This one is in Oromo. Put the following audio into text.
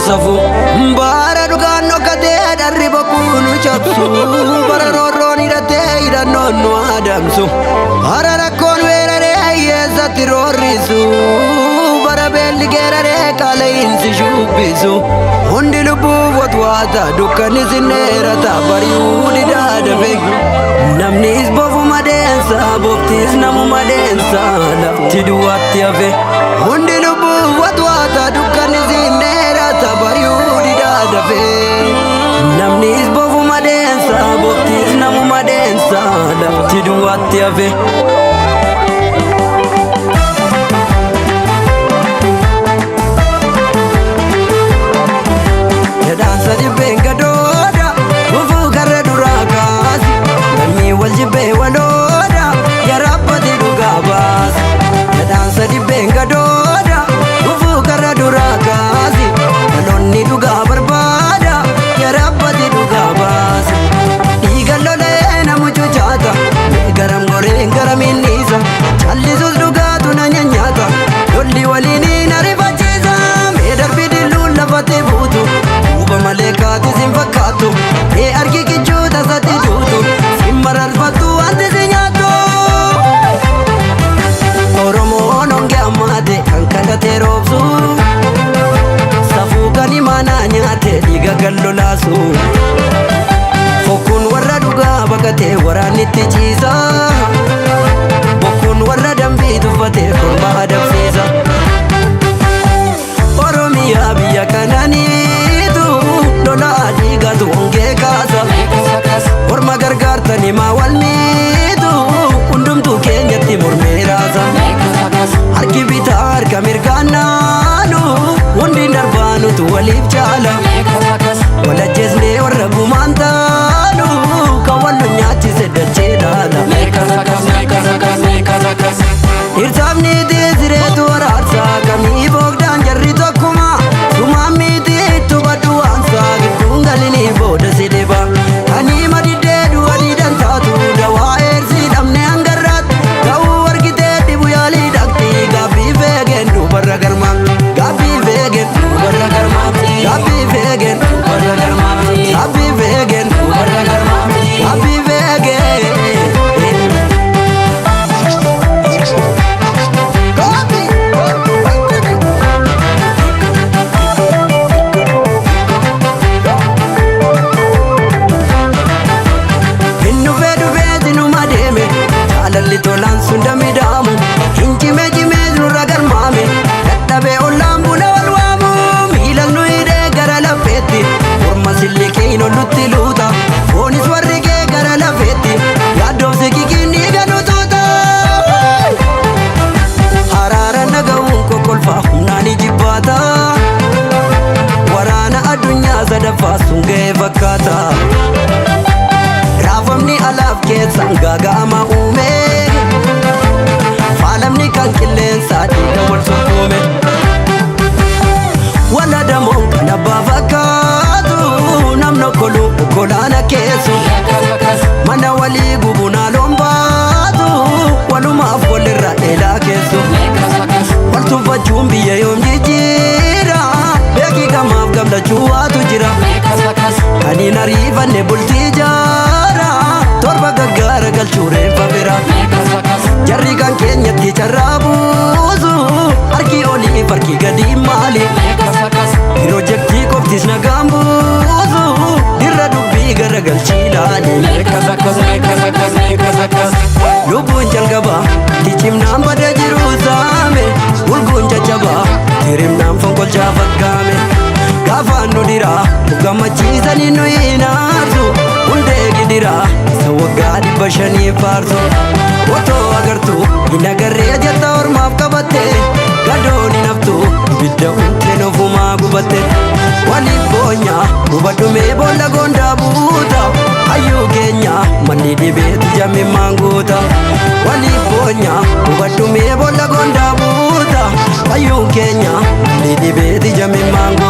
safu. Bara dhugaan dhokatee dharri bokkuu nu cabsu. Bara roorroon hidhatee hidhannoon nu adamsu. Bara rakkoon weeraree hiyyeessatti roorrisu. Bara beelli geeraree qaala'insi shubbisu. Hundi lubbuuf watwaata dukkanni sinneerata bari'uu didaa dafe. Namnis bofuma deensa boftis namuma deensa lafti duwwaatti hafe. Hundi lubbuuf watwaata dukkanni sinneerata bari'uu didaa dafe. Namnis bofuma deensa boftis namuma deensa lafti duwwaatti hafe. Jedhaansa jibbeen gadooda gufuu karra duraa kaasi. Namni wal jibbee walooda yaraabbati dhugaa baasi. Jedhaansa dibbeen gadooda gufuu karra duraa kaasi. Dhaloonni dhugaa barbaada yaraabbati dhugaa baasi. Dhiiga lolee namu cucaata garam goreen garamiin dhiisa. Callisus dhugaatu na nyaata lolli waliin ariifachiisa. Mee darbii dilluun lafatti buutu. Duuba malee kaatis hin fakkaattu. Mee argi kichuu tasatti duutu. Si mararfattu wanti si nyaattu. Oromoon hongee ammaate kan kadhatee roobsu. Safuu kan imaanaa nyaate dhiiga kan lolaasu. Fokkuun warra dhugaa baqatee waraanni itti ciisa. Bokkuun warra dambii tuffatee korma adabsiisa. Oromiyaa biyya kananiitu lola dhiigatu hongee kaasa. Orma gargaartanii maa wal miitu hundumtuu keenyatti mormee raasa. Harki bitaa harka mirgaan naanu hundi darbaanutu waliif jaala. Walajjeesnee warra gumaan taanu kan wal nu nyaachise dachee dhaala. Dhirsaaf niitii sireetu waraarsaa kamii boogdaan jarri tokkuma. Sumaan miitii itti hubadhu waansaa gidduun galinii booda si dhiba. Kanii madiddee du'a diidan taatu dawaa eersii dhabne hangarraatti. Ta'uu argitee dhibu yaalii dhaqxi gaabbii feegeen dubarra garmaa. Gaabbii feegeen dubarra garmaa. Gaabbii feegeen dubarra garmaa. Gaabbii feegeen dubarra garmaa. Gaabbii feegeen. Hin dhufee dhufee sinuma deeme jaalalli tolaan sun damidaamu. Hin cimee cimee nurra garmaame dadhabee ollaan buna wal waamu. Miilas nu hidhee gara lafeetti morma silliqiin olutti luuta. Foonis warri kee gara lafeetti yaaddoofsi kikiin dhiiga nu tuuta. Haraara naga'uun kokkolfaa humnaan jibbaata. Waraana addunyaa sadaffaa sun ga'ee fakkaata. Raafamni alaaf keessaan gaaga'ama uume. Faalamni kan qilleensaa dhiiga wal sukkuume. Waladamoon kan abbaa fakkaatu namni okkolu okkolaana keessu. Mana walii gubunaa loon baatu walumaaf walirra eelaa keessu. Wal tuffachuun biyya yoom jijjiira beekii gamaaf gamlachuu waatu jira. Kan hin ariifanne bultii jaara torba gaggaara galchuu reenfa bira. Jarri kan keenyatti carraa buusu harki olii farki gadi maali. Pirojektii qoftis nagaan buusu dirra dubbii garagalchii ilaali. Lubbuun jalqabaa ticimnaan badee jiru saame gulguun caccabaa hirimnaan fonqolchaa fakkaame. Gaafaan nu diraa nu gammachiisanii nu hinaarsu hundee gidiraa isa waggaa 500 faarsu. Otoo agartuu hin agarree jetta ormaaf qabatte gadoon hin haftu ibidda unteen ofumaa gubatte. Waliif boonyaa hubadhumee boolla gondaa buuta hayyuu keenya manni dhibeetu jamimmaan guuta. Waliif boonyaa hubadhumee boolla gondaa buuta hayyuu keenya manni dhibeetu jamimmaan guuta.